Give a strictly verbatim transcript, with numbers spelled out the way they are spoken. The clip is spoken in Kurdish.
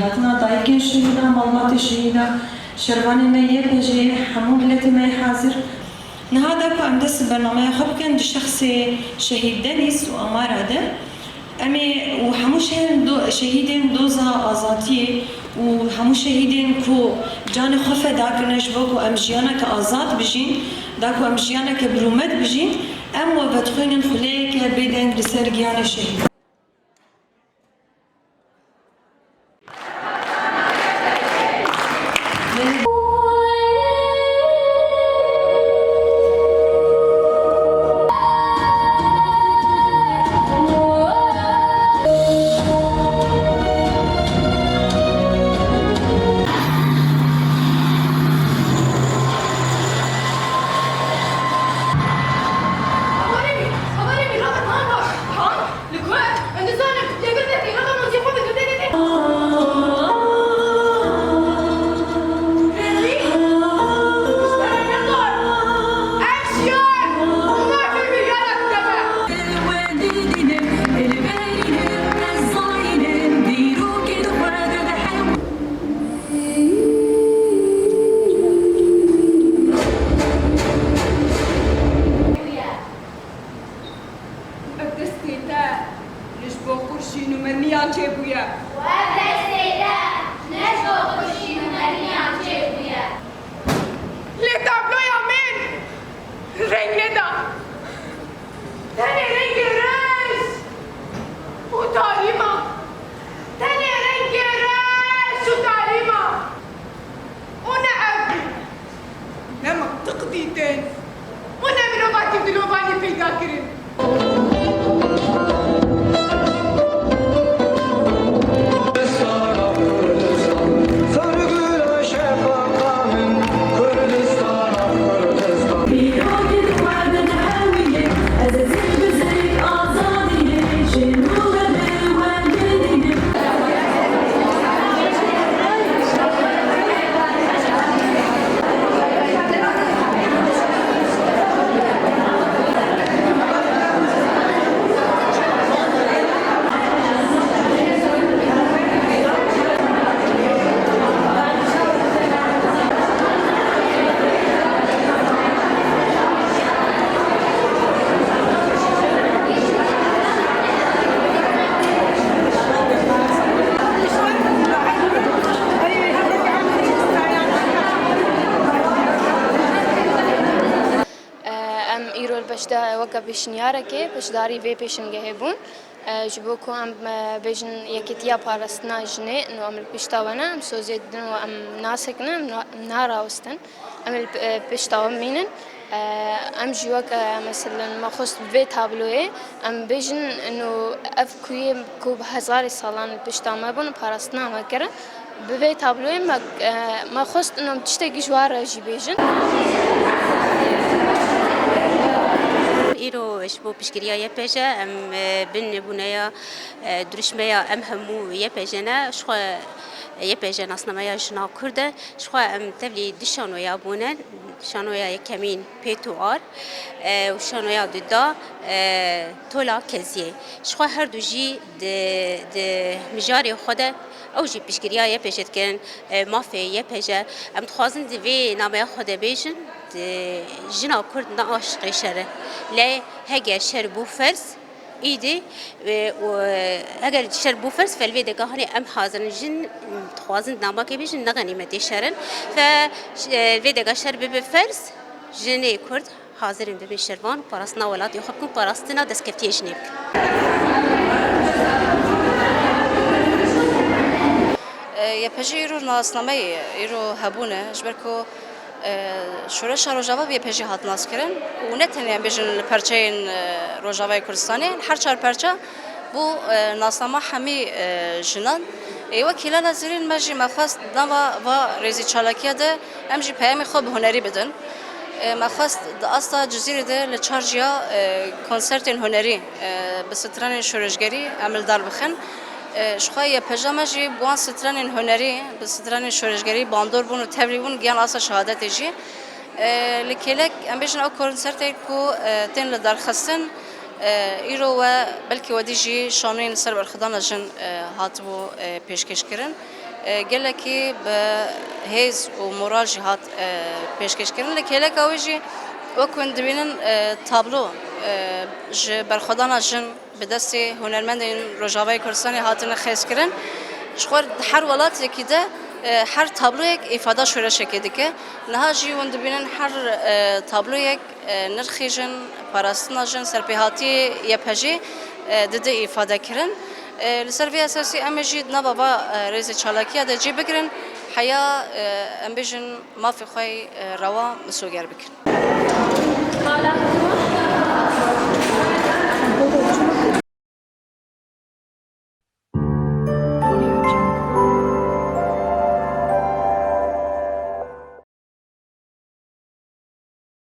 Hatina dayikên şehîdan, malbatê şehîdan, şervanê me yê Y P J'ê, hemû miletê me yê hazir. Niha da ku em dest bi bernameya xwe bikin, di şexsê şehîd Denîz û Amara de, em ê û hemû şehên do-, şehîdên doza azadiyê û hemû şehîdên ku canê xwe feda kirine ji bo ku em jiyaneke azad bijîn, da ku em jiyaneke bi rûmet bijîn, em we vedixwînin xuleyeke bêdeng li ser giyanê şehîd. Li ku? Ez nizanim. Lê birdekî raqamên zî xwe digirdê dê. Ev şiyar, hûn nafê milyara dikeve. Ev destê te ne ji bo xurşîn û mermiyan çêbûye. Û ev destê te ne ji bo xurşîn û mermiyan çêbûye. Lê tabloya min reng neda. Tenê rengê reş û tarî ma. Tenê rengê reş û tarî ma. Û ne ev bû. Ne mantiq dîtin û ne mirovatî û dilovanî peyda kirin. Em îro li beşda-, weke pêşniyareke beşdarî vê pêşengehê bûn. Ji bo ku em, bêjin, yekîtiya parastina jinê, û em li pişta we ne, em sozê didin û em nasekinin, em na-, em narawestin. Em li p-, pişta we mînin. Em jî weke, meselen, me xwest bi vê tabloyê, em bêjin, ino ev kuyê ku bi hezarê salan li pişta me bûn, parastina me kirin. Bi vê tabloyê me, e, me xwest ino em tiştekî ji wan re jî bêjin. Îro ji bo piştgiriya Y P J em, e, bin nebûneya, e, dirûşmeya em hemû Y P J ne. Ji xwe Y P J nasnameya jina Kurd e. Ji xwe em tevlî du şanoya bûne. Şanoya yekemîn Pêt û Ar, e, û şanoya duda, e, Tola Keziyê. Ji xwe her du jî di, di mijarê xwe de ew jî piştgiriya Y P J dikirin, e, mafê Y P J. Em dixwazin di vê nameya xwe de bêjin, di jina Kurd ne aşiqê şer e. Lê hege şer bû ferz, Îdî, e, û, e, eger şer bû ferz, fe li vê degahanê em hazir in. Jin dixwazin di namakê bêjin, ne xenîmetê şer in. Fe, e, vê dega şer bibe ferz, jinê Kurd hazir in bibin şervan û parastina welatê xwe bikin, parastina destkeftiyê jinê bikin. E, Y P J îro nasnameyê, îro hebûn e, ji ber ku E, Şoreşa Rojava bi Y P J hat naskirin û ne tenê em bêjin li perçeyên, e, Rojavayê Kurdistanê, li her çar perça bû, e, nasnama hemî, e, jinan. Ê wekî Lala Zêrîn me jî me xwest nava va rêzî çalakiya de em jî peyamê xwe bi hunerî bidin. E, me xwest di asta Cizîrê de li çar ciya, e, konsertên hunerî, e, bi stranên şoreşgerî em li dar bixin. E, ji xwe Y P J me jî bi wan stranên hunerî, bi stranên şoreşgerî bandor bûn û tevlî bûn, giyan asta şehadetê jî. E, li kêlek, em bêjin ew konsertê ku, e, tên li darxistin, e, îro we belkî wedî jî şanoyên li ser berxwedana jin, e, hatibû, e, pêşkêşkirin. E, gelekî bi hêz û moral jî hat, e, pêşkêşkirin. Li kêleka wê jî wek hûn dibînin, e, tablo, e, ji berxwedana jin bi destê hunermendên Rojavayê Kurdistanê hatine xêzkirin. Ji xwe di her welatekî de, e, her tabloyek îfada şoreşekê dike. Niha jî hûn dibînin her, e, tabloyek, e, nirxê jin, parastina jin, serpêhatiyê Y P J'ê, e, dide îfadekirin. E, li ser vê esasî em ê jî di nava va, e, rêzê çalakiya de cî bigirin, heya, e, em bêjin mafê xwe yê, e, rewa misoger bikin.